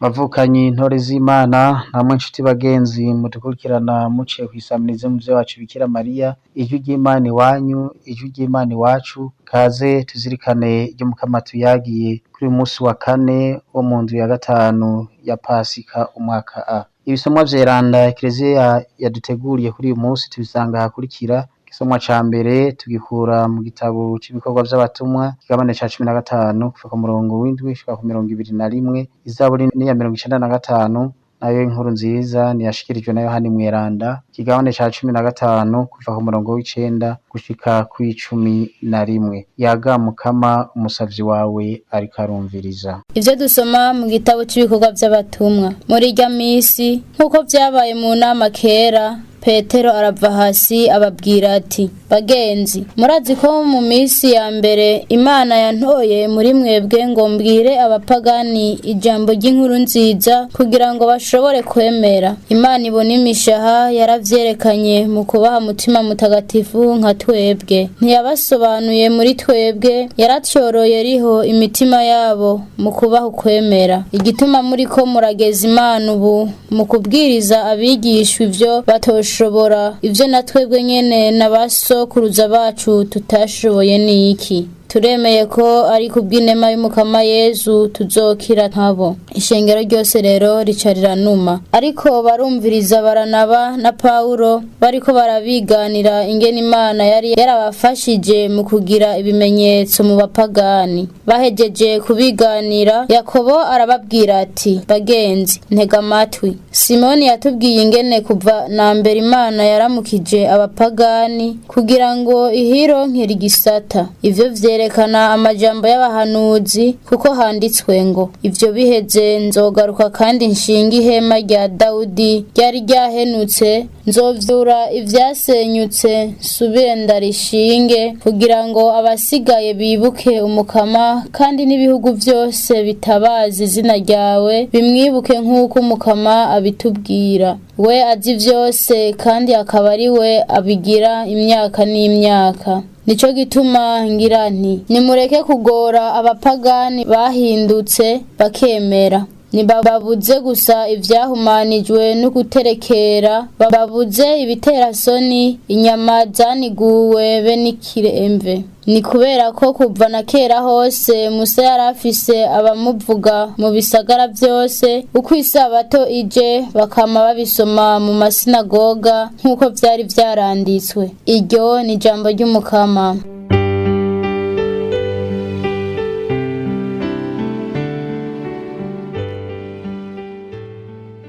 Bavukanyi ntore z'Imana namwe nshuti bagenzi mudukurikirana muciye kw'isamirize muvyo wacu Bikira Mariya, ijwi ry'Imana iwanyu, ijwi ry'Imana iwacu, kaze tuzirikane iry'Umukama tuyagiye kuri uyu musi wa kane wo mu ndwi ya gatanu ya Pasika umwaka A. Ibisomwa vyeranda Ekereziya yaduteguriye kuri uyu musi tubisanga ahakurikira. Igisomwa ca mbere tugikura mu gitabo c'ibikorwa vy'abatumwa, ikigabane ca 15 kuva ku murongo w'indwi gushika ku 21, izaburi n'iya 95, nayo inkuru nziza niyashikirijwe na Yohani Mweranda, ikigabane ca 15 kuva ku murongo w'icenda gushika kw'11. Yaga Mukama, umusavyi wawe ariko arumviriza. Ivyo dusoma mu gitabo c'ibikorwa vy'abatumwa. Muri irya misi, nk'uko vyabaye mu nama kera, Petero arava hasi ababwira ati: "Bagenzi, murazi ko mu misi ya mbere Imana yantoye muri mwebwe ngo mbwire abapagani ijambo ry'inkuru nziza kugira ngo bashobore kwemera. Imana ibona imishaha yaravyerekanye mu kubaha Mutima Mutagatifu nka twebwe. Ntiyabasobanuye muri twebwe, yaratyoroye riho imitima yabo mu kubaha ukwemera. Igituma muriko murageza Imana ubu mu kubwiriza abigishwa ivyo batoshobora, ivyo na twebwe nyene na ba sokuruza bacu tutashoboye niki? Turemeye ko ari kubw'inema y'Umukama Yezu tuzokira nkabo." Ishengero ryose rero rica riranuma. Ariko barumviriza Baranaba na Pawulo bariko barabiganira ingene Imana yari yarabafashije mu kugira ibimenyetso mu bapagani. Bahejeje kubiganira, Yakobo arababwira ati: "Bagenzi, ntega amatwi. Simoni yatubwiye ingene kuva na mbere Imana yaramukije abapagani kugira ngo ihironkere igisata. Ivyo vyerekana amajambo y'abahanuzi, kuko handitswe ngo: ivyo biheze nzogaruka kandi nshinga ihema rya Dawudi ryari ryahenutse, nzovyura ivyasenyutse nsubire ndarishinge, kugira ngo abasigaye bibuke Umukama, kandi n'ibihugu vyose bitabaza izina ryawe bimwibuke nk'uko Umukama abitubwira. We azi vyose kandi akaba ari we abigira imyaka n'imyaka. Nico gituma ngira nti: nimureke kugora abapagani bahindutse bakemera. Nibababuze gusa ivyahumanijwe no guterekera, bababuze ibiterasoni, inyama zaniguwe be n'ikiremve. Ni kubera ko kuva na kera hose Musa yari afise abamuvuga mu bisagara vyose, uko isabato ije bakama babisoma mu masinagoga nk'uko vyari vyaranditswe." Iryo ni ijambo ry'Umukama.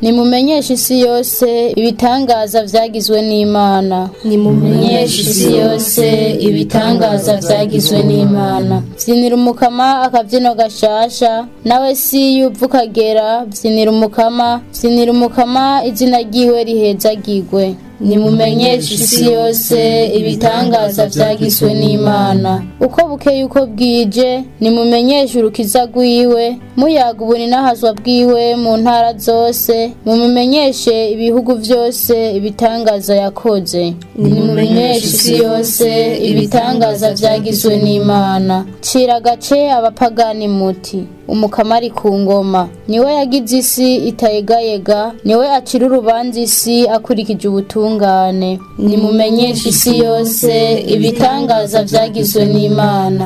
Nimumenyeshe isi yose ibitangaza vyagizwe n'Imana. Nimumenyeshe isi yose ibitangaza vyagizwe n'Imana. Vyinira Umukama akavyino gashasha, nawe si yuva ukagera, vyinira Umukama, vyinira Umukama, izina ryiwe rihezagirwe. Nimumenyeshe isi yose ibitangaza vyagizwe n'Imana. Uko bukeye uko bwije, nimumenyeshe urukiza rwiwe, muyaga ubuninahazwa bwiwe mu ntara zose, mumumenyeshe ibihugu vyose ibitangaza yakoze. Nimumenyeshe isi yose ibitangaza vyagizwe n'Imana. Cira agace abapagani muti: Umukama ari ku ngoma, niwe yagize isi itayegayega, niwe acira urubanza isi akurikije ubutungane. Nimumenyeshe isi yose ibitangaza vyagizwe n'Imana.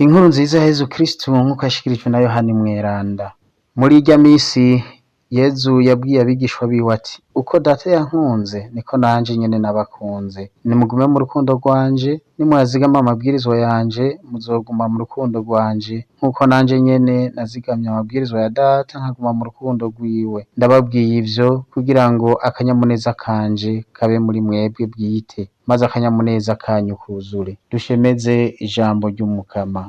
Inkuru nziza ya Yezu Kristu nk'uko yashikirijwe na Yohani Mweranda. Muri irya misi Yezu yabwiye abigishwa biwe ati: "Uko Data yankunze niko nanje nyene nabakunze. Nimugume mu rukundo rwanje, nimwazigama amabwirizwa yanje muzoguma mu rukundo rwanje, nk'uko nanje nyene nazigamye amabwirizwa ya Data nkaguma mu rukundo rwiwe. Ndababwiye ivyo kugira ngo akanyamuneza kanje kabe muri mwebwe bwite, maze akanyamuneza kanyu kuzure." Dushemeze ijambo ry'Umukama.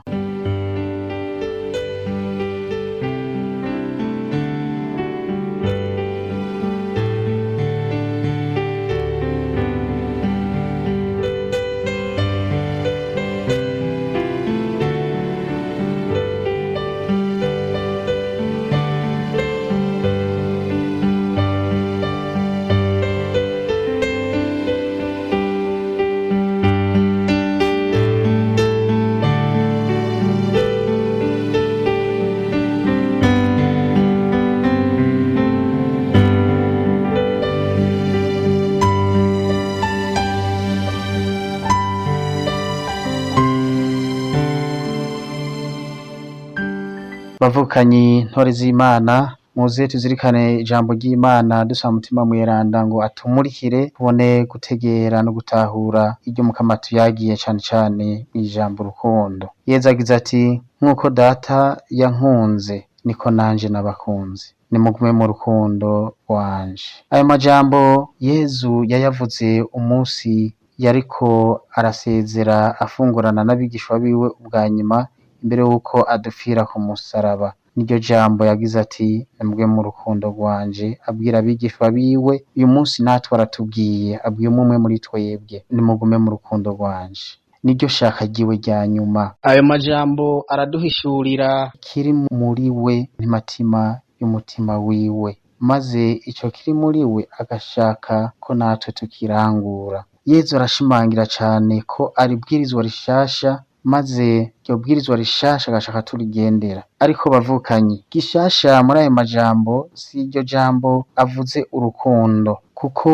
Bavukanyi ntore z'Imana, muze tuzirikane ijambo ry'Imana dusaba Mutima Mweranda ngo atumurikire tubone gutegera no gutahura iryo Mukama tuyagiye cane cane mw'ijambo urukundo. Yezu agize ati nk'uko Data yankunze niko nanje nabakunze, nimugume mu rukundo rwanje. Ayo majambo Yezu yayavuze umunsi yariko arasezera afungurana n'abigishwa biwe ubwa nyuma imbere y'uko adupfira ku musaraba. Niryo jambo yagize ati nimugume mu rukundo rwanje, abwira abigishwa biwe. Uyu munsi natwe aratubwiye, abwiye umwe umwe muri twebwe, nimugume mu rukundo rwanje. Niryo shaka ryiwe rya nyuma. Ayo majambo araduhishurira ikiri muri we ntimatima y'umutima wiwe, maze ico kiri muri we agashaka ko natwe tukirangura. Yezu arashimangira cane ko ari ibwirizwa rishasha, maze iryo bwirizwa rishasha agashaka turigendera. Ariko bavukanyi, gishasha muri ayo majambo si iryo jambo avuze urukundo, kuko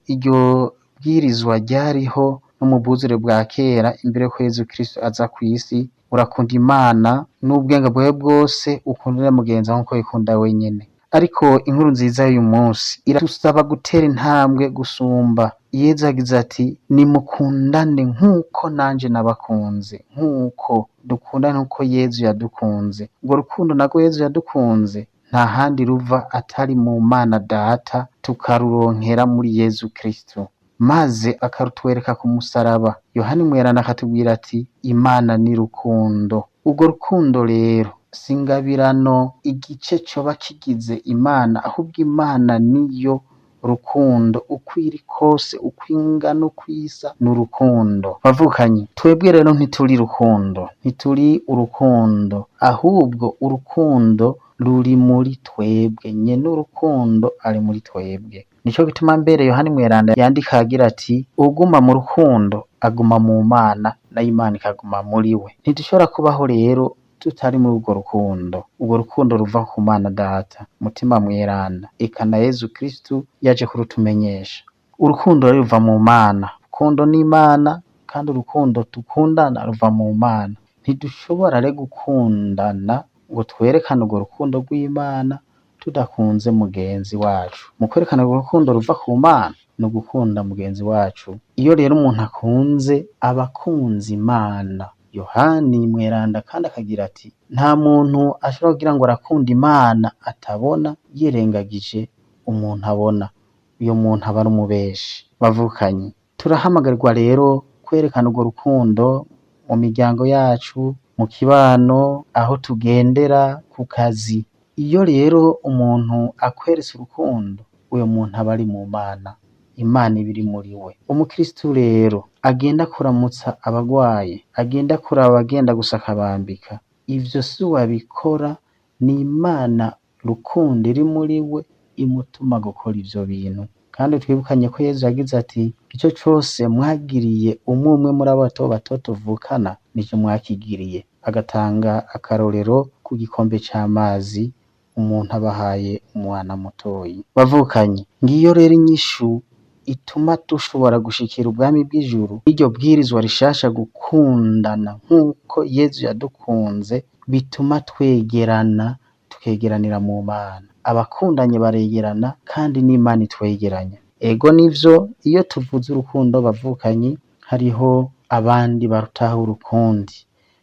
iryo bwirizwa ryariho no mu bwuzure bwa kera imbere ko Yezu Kristo aza kw'isi. Urakunda Imana n'ubwenge bwawe bwose, ukunde na mugenzi wawe nkuko wikunda wenyene. Ariko inkuru nziza y'uyu munsi iradusaba gutera intambwe gusumba. Yezu agize ati nimukundane nk'uko nanje nabakunze, nk'uko dukundane nk'uko Yezu yadukunze. Urwo rukundo narwo Yezu yadukunze nta handi ruva atari mu Mana Data, tukaruronkera muri Yezu Kristo, maze akarutwereka ku musaraba. Yohani Mweranda akatubwira ati Imana ni rukundo. Urwo rukundo rero si ingabirano igice coba kigize Imana, ahubwo Imana niyo rukundo, uko iri kose, uko ingana, uko isa ni urukundo. Bavukanyi, twebwe rero ntituri rukundo, ntituri urukundo, ahubwo urukundo ruri muri twebwe, nyene urukundo ari muri twebwe. Nico gituma mbere Yohani Mweranda yandika agira ati uwuguma mu rukundo aguma mu Mana, nayo Imana ikaguma muri we. Ntidushobora kubaho rero tutari muri urwo rukundo. Urwo rukundo ruva ku Mana Data, Mutima Mweranda, eka na Yezu Kristu yaje kurutumenyesha. Urukundo rero ruva mu Mana, urukundo ni Imana, kandi urukundo dukundana ruva mu Mana. Ntidushobora rero gukundana ngo twerekane urwo rukundo rw'Imana tudakunze mugenzi wacu. Mu kwerekana urwo rukundo ruva ku Mana ni ugukunda mugenzi wacu. Iyo rero umuntu akunze aba akunze Imana. Yohani Mweranda kandi akagira ati nta muntu ashobora kugira ngo arakunda Imana atabona yirengagije umuntu abona. Uyo muntu aba ari umubeshi. Bavukanyi, turahamagarirwa rero kwerekana urwo rukundo mu miryango yacu, mu kibano, aho tugendera, ku kazi. Iyo rero umuntu akweretse urukundo, uyo muntu aba ari mu Mana, Imana iba iri muri we. Umukristu rero agenda kuramutsa abagwaye, agenda kuraba abagenda gusa akabambika, ivyo si we abikora, ni Imana rukundo iri muri we imutuma gukora ivyo bintu. Kandi twibukanye ko Yezu yagize ati ico cose mwagiriye umwe umwe muri abo bato bato tuvukana nico mwakigiriye. Agatanga akarorero ku gikombe c'amazi umuntu abahaye umwana mutoyi. Bavukanyi, ngiyo rero inyishu ituma dushobora gushikira ubwami bw'ijuru. Iryo bwirizwa rishasha gukundana nk'uko Yezu yadukunze bituma twegerana, tukegeranira mu Mana. Abakundanye baregerana kandi n'Imana itwegeranya. Ego nivyo, iyo tuvuze urukundo bavukanyi, hariho abandi barutahura ukundi.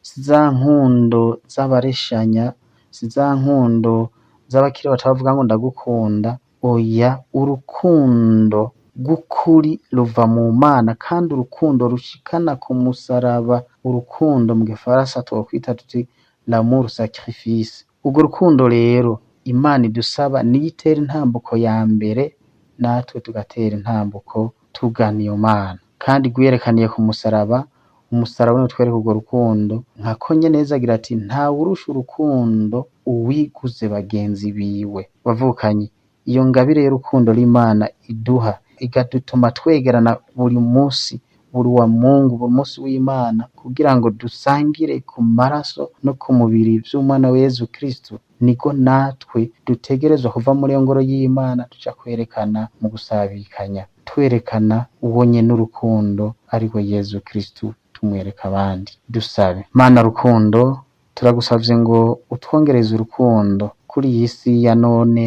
Si za nkundo z'abareshanya, si za nkundo z'abakiri bato bavuga ngo ndagukunda. Oya, urukundo rw'ukuri ruva mu Mana, kandi urukundo rushikana ku musaraba. Urukundo mu gifaransa twokwita tuti l'amour sacrifice. Urwo rukundo rero Imana idusaba niyo itera intambuko ya mbere, natwe tugatera intambuko tugana iyo Mana. Kandi rwiyerekaniye ku musaraba, umusaraba niwo utwereka urwo rukundo. Nka nyene Yezu agira ati ntawurusha urukundo uwiguze bagenzi biwe. Bavukanyi, iyo ngabire y'urukundo l'Imana iduha ikadutuma twegerana buri munsi, buri wa Mungu, buri munsi w'Imana, kugira ngo dusangire ku maraso no ku mubiri vy'umwana wa Yezu Kristo, niko natwe dutegerezwa kuva muri iyo ngoro y'Imana tuja kwerekana mu gusabikanya, twerekana uwo nyene urukundo ari we Yezu Kristo, tumwereka abandi. Dusabe. Mana rukundo, Turagusavye ngo utwongereze urukundo kuri iyi si ya none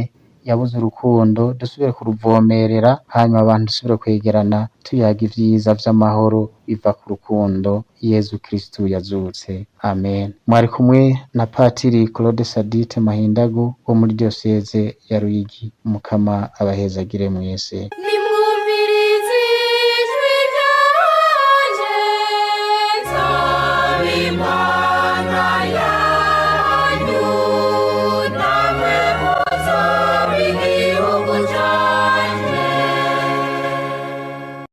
yabuze urukundo, dusubire kuruvomerera, hanyuma abantu dusubire kwegerana tuyaga ivyiza vy'amahoro biva ku rukundo Yezu Kristu yazutse. Amen. Mwari kumwe na Patiri Claude Sadite Mahindago wo muri diyoseze ya Ruyigi. Umukama abahezagire mwese. Ni